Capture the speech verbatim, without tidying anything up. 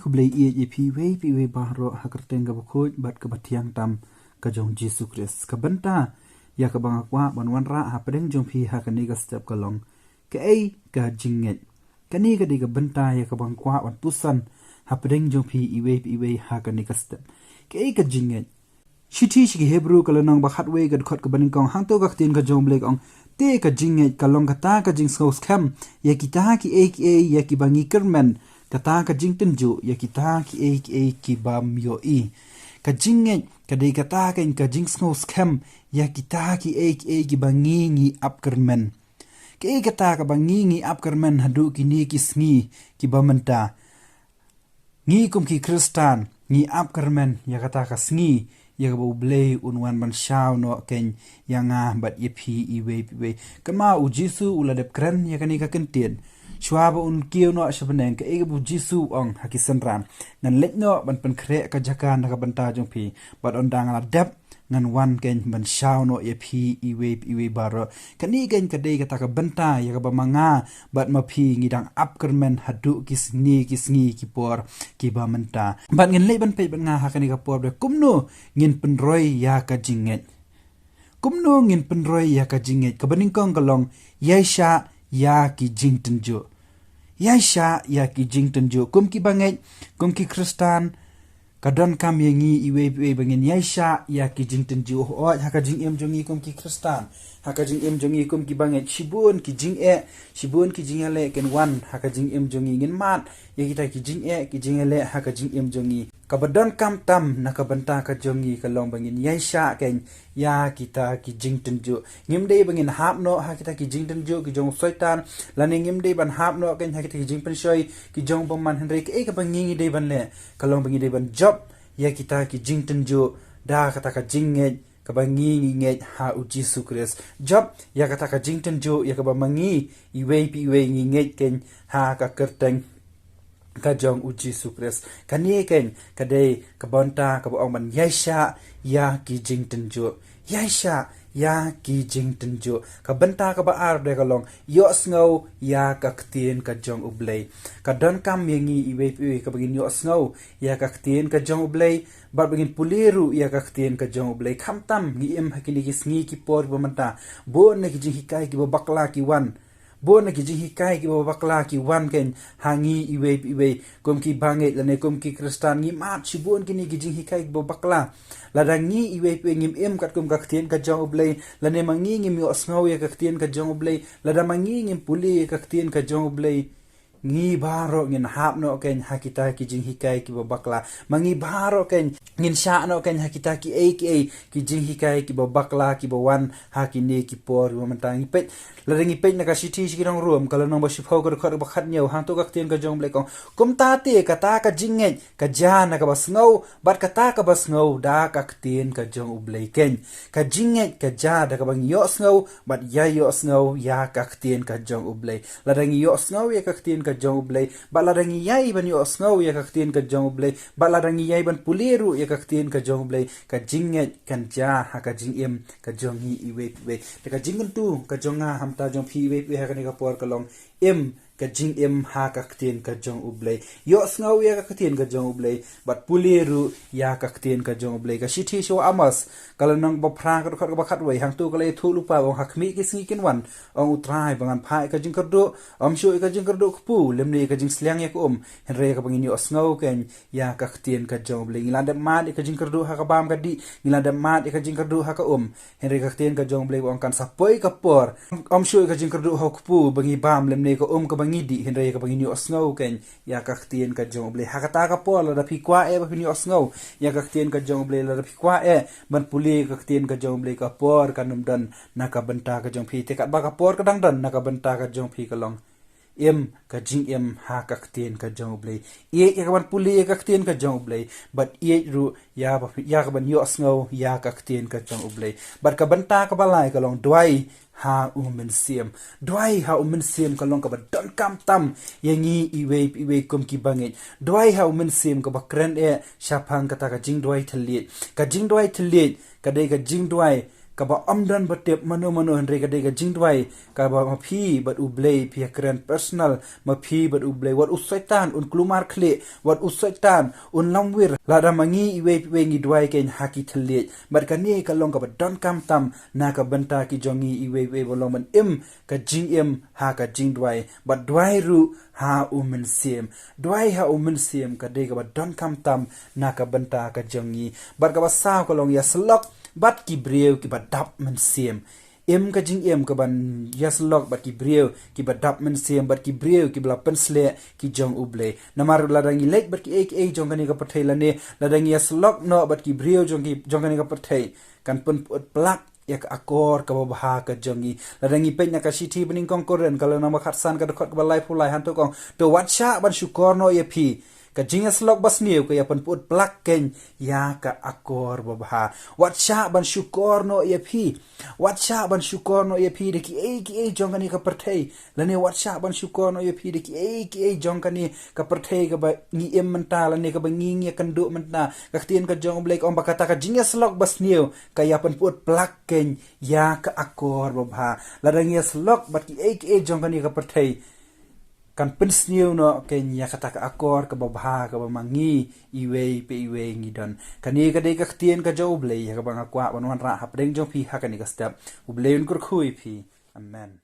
Khublei ïa phi wei phi wei baroh ha ka kyrteng kaba khuid bad kaba thiang tam ka jong Jisu Khrist. Ka bynta ïa kaba nga kwah ban wanrah hapdeng jong phi ha kane ka step ka long, kaei ka jingngeit? Kane ka dei ka bynta ïa kaba nga kwah ban puson hapdeng jong phi iwei pa iwei ha kane ka step. Kaei ka jingngeit? Shithi sha ki Hebru ka lynnong ba khatwei ka dkhot kaba nyngkong, hangto ka ktien ka jong U Blei ka ong: Te ka jingngeit ka long kata ka jingsngew skhem ïa kita kiei kiei ïa kiba ngi kyrmen, kata ka jingtynjuh ïa kita kiei kiei kibym ïohi. Ka jingngeit ka dei kata ka, ka jingsngew skhem ïa kita kiei kiei kiba ngi ngi ap kyrmen. Kaei kata kaba ngi ngi ap kyrmen haduh kine ki sngi kiba mynta? Ngi kum ki Khristan ngi ap kyrmen ïa kata ka sngi ïa kaba U Blei un wan ban shaw noh kein ïa nga bad ïa phi iwei pa iwei. Kynmaw, U Jisu u la dep kren ïa kane ka kyntien shuwa ba un kiew noh sha bneng. Kaei kaba U Jisu u ong ha ki synran? Ngan leit noh ban pynkhreh ka jaka na ka bynta jong phi, bad ynda nga la dep, ngan wan kein ban shaw noh ïa phi iwei pa iwei baroh. Kane kein ka dei kata ka bynta ïa kaba ma nga bad ma phi ngi dang ap kyrmen haduh ki sngi ki sngi ki por kiba mynta. Bad ngin leit ban peit bad nga ha kane ka por ba kumno ngin pynroi ïa ka jingngeit. Kumno ngin pynroi ïa ka jingngeit? Kaba nyngkong ka long, ïaishah ïa ki jingtynjuh. Ïaishah ïa ki jingtynjuh. Kum kiba ngeit, kum ki Khristan, ka donkam ïa ngi iwei pa iwei ba ngin ïaishah ïa ki jingtynjuh. Hooid, ha ka jingim jong ngi kum ki Khristan, ha ka jingim jong ngi kum kiba ngeit, shibun ki jingeh, shibun ki jingïaleh kin wan ha ka jingim jong ngi. Ngin mad ïa kita ki jingeh ki jingïaleh ha ka jingim jong ngi. Kaba donkam tam na ka bynta ka jong ngi ka long ba ngin ïaishah kein ïa kita ki jingtynjuh. Ngim dei ba ngin hap noh ha kita ki jingtynjuh ki jong u Soitan, lane ngim dei ban hap noh kein ha kita ki jingpynshoi ki jong u bymman. Hynrei kaei kaba ngi ngi dei ban leh ka long ba ngi dei ban jop ïa kita ki jingtynjuh da kata ka jingngeit kaba ngi ngi ngeit ha U Jisu Khrist. Jop ïa kata ka jingtynjuh ïa kaba ma ngi iwei pa iwei ngi ngeit kein ha ka kyrteng ka jong U Jisu Khrist. Kane kein ka dei ka bynta kaba ong ban ïaishah ïa ki jingtynjuh. Ïaishah ïa ki jingtynjuh. Ka bynta kaba ar de ka long, ïohsngew ïa ka ktien ka jong U Blei. Ka donkam ïa ngi iwei pa iwei kaba ngin ïohsngew ïa ka ktien ka jong U Blei, bad ba ngin pule ruh ïa ka ktien ka jong U Blei. Khamtam ngi im ha kine ki sngi ki por ba mynta, bun na ki jinghikai kiba bakla ki wan. Bun na ki jinghikai kiba bakla ki wan kein ha ngi iwei pa iwei kum kiba ngeit lane kum ki Khristan. Ngi mad shibun kine ki jinghikai kiba bakla. Lada ngi iwei pa iwei ngim im katkum ka ktien ka jong U Blei, lane ma ngi ngim ïohsngew ïa ka ktien ka jong U Blei, lada ma ngi ngim pule ïa ka ktien ka jong U Blei, ngi baroh ngin hap noh kein ha kita ki jinghikai kiba bakla. Ma ngi baroh kein ngin shah noh kein ha kita kiei kiei ki jinghikai kiba bakla kiba wan ha kine ki por kiba mynta. Ngi peit, lada ngi peit na ka shithi sha ki nong Rom ka lynnong ba shiphew ka dkhot ba khathynñiew, hangto ka ktien ka jong U Blei ka ong: Kumta te kata ka jingngeit ka jia na kaba sngew, bad kata kaba sngew da ka ktien ka jong U Blei kein. Ka jingngeit ka jia da kaba ngi ïohsngew bad ïai ïohsngew ïa ka ktien ka jong U Blei. Lada ngi ïohsngew ïa ka ktien ka jong U Blei, bad lada ngi ïai ban ïohsngew ïa ka ktien ka jong U Blei, bad lada ngi ïai ban pule ruh ïa ka ktien ka jong U Blei, ka jingngeit kan jia ha ka jingim ka jong ngi iwei pa iwei. Te ka jingkyntu ka jong nga hamta jong phi iwei pa iwei ha kane ka por ka long, im ka jingim ha ka ktien ka jong U Blei. Ïohsngew ïa ka ktien ka jong U Blei bad pule ruh ïa ka ktien ka jong U Blei. Ka shithi sha u Amos ka lynnong ba phra ka dkhot kaba khatwei, hangto ka la ïathuh lypa ba ong: Ha khmih ki sngi kin wan, ong U Trai, ba ngan phah ïa ka jingkyrduh, ym shuh ïa ka jingkyrduh kpu lymne ïa ka jingsliang ïa ka um, hynrei ïa kaba ngin ïohsngew kein ïa ka ktien ka jong U Blei. Ngi la dep mad ïa ka jingkyrduh ha ka bam ka dih, ngi la dep mad ïa ka jingkyrduh ha ka um, hynrei ka ktien ka jong U Blei ba ong kan sa poi ka por, ym shuh ïa ka jingkyrduh ha u kpu ba ngi bam lymne ka um kaba ngi dih, hynrei ïa kaba ngin ïohsngew kein ïa ka ktien ka jong U Blei. Ha kata ka por lada phi kwah eh ba phin ïohsngew ïa ka ktien ka jong U Blei, lada phi kwah eh ban pule ïa ka ktien ka jong U Blei, ka por kan ym don na ka bynta ka jong phi. Te katba ka por ka dang don na ka bynta ka jong phi ka long, im ka jingim ha ka ktien ka jong U Blei. Ïeit ïa ka ban pule ïa ka ktien ka jong U Blei, bad ïeit ruh ïa ba, ïa ka ban ïohsngew ïa ka ktien ka jong U Blei. Bad ka bynta kaba lai ka long, duwai ha U Mynsiem. Duwai ha U Mynsiem ka long kaba donkam tam ïa ngi iwei pa iwei kum kiba ngeit. Duwai ha U Mynsiem kaba kren eh shaphang kata ka jingduwai thylliej. Ka jingduwai thylliej ka dei ka jingduwai kaba ym don ba tip mano mano, hynrei ka dei ka jingduwai kaba ma phi bad U Blei phi ïa kren personal, ma phi bad U Blei. Wat u Soitan un kulmar khlieh, wat u Soitan un lamwir lada ma ngi iwei pa iwei ngi duwai kein ha ki thylliej. Bad kane ka long kaba donkam tam na ka bynta ki jong ngi iwei pa iwei ba long ban im ka jingim ha ka jingduwai, bad duwai ruh ha U Mynsiem. Duwai ha U Mynsiem ka dei kaba donkam tam na ka bynta ka jong ngi. Bad kaba saw ka long ïasyllok bad ki briew kiba dap mynsiem. Im ka jingim kaban ïasyllok bad ki briew kiba dap mynsiem, bad ki briew kiba la pynsleh ki jong U Blei. Namar lada ngi leit bad kiei kiei jong kane ka pyrthei, lane lada ngi ïasyllok noh bad ki briew jong ki, jong kane ka pyrthei, kan pynput plak ïa ka akor kaba bha ka jong ngi. Lada ngi peit na ka shithi banyngkong Korinth ka lynnong ba khatsan ka dkhot kaba laiphew lai, hangto ka ong, to wat shah ban shukor noh ïa phi. Ka jingïasyllok basniew ka ïa pynput plak kein ïa ka akor babha. Wat shah ban shukor noh ïa phi. Wat shah ban shukor noh ïa phi da kiei kiei jong kane ka pyrthei, lane wat shah ban shukor noh ïa phi da kiei kiei jong kane ka pyrthei kaba ngi im mynta, lane kaba ngi, ngi ïakynduh mynta. Ka ktien ka jong U Blei ka ong ba kata ka jingïasyllok basniew ka ïa pynput plak kein ïa ka akor babha. Lada ngi ïasyllok bad kiei kiei jong kane ka pyrthei, kan pynsniew noh kein ïa kata ka akor kaba bha kaba ma ngi iwei pa iwei ngi don. Kane ka dei ka ktien ka jong U Blei ïa kaba nga kwah ban wanrah hapdeng jong phi ha kane ka step. U Blei un kyrkhu ïa phi. Amen.